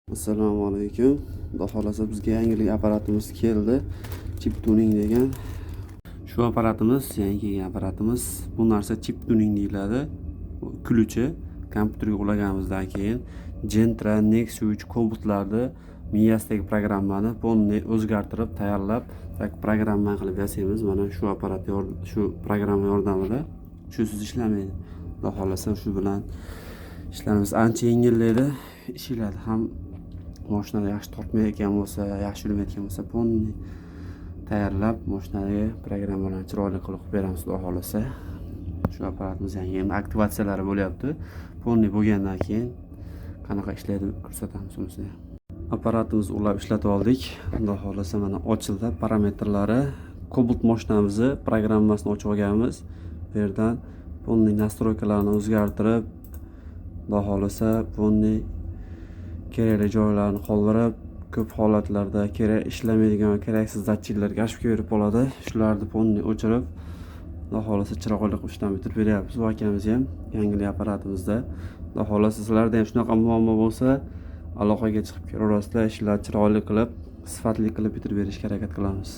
Assalomu alaykum. Xudo xohlasa, bizga yangilik apparatimiz keldi. Chip tuning degan. Shu apparatimiz, yangi kelgan apparatimiz. Bu narsa chip tuning deyiladi. Ключ i kompyuterga ulaganimizdan keyin Gentra, Nexia 3, Cobaltlarni miyasidagi programmani полный o'zgartirib, tayyorlab, так programma qilib yasaymiz. Mana shu apparat, shu programma yordamida shusiz ishlamaydi. Xudo xohlasa, shu bilan ishlarimiz ancha yengillaydi. Ishinglarni ham moshinada yaxshi tortmayotgan bo'lsa, yaxshi yurmayotgan bo'lsa, полный tayyorlab, moshinadagi programmalarni chiroyli qilib beramiz, xudo xohlasa. Shu apparatimiz yangi, endi aktivatsiyalari bo'lyapti. Полный bo'lgandan keyin qanaqa ishlaydi, ko'rsatamiz unisini ham. Apparatimizni ulab ishlatib oldik. Xudo xohlasa, mana ochildi parametrlari. Cobalt moshinamizni programmasini ochib olganmiz. Bu yerdan полный настройка larni o'zgartirib, xudo xohlasa, полный kerakli joylarini qoldirib, ko'p holatlarda kerak ishlamaydigan keraksiz datchiklarga ошибка berib qoladi. Shularni полный o'chirib, xudo xohlasa, chiroyli qilib ishdan bitirib beryapmiz. Bu akamiz ham yangilik apparatimizda. Xudo xohlasa, sizlarda ham shunaqa muammo bo'lsa, aloqaga chiqib kelaverasizlar. Ishlarni chiroyli qilib, sifatli qilib bitirib berishga harakat qilamiz.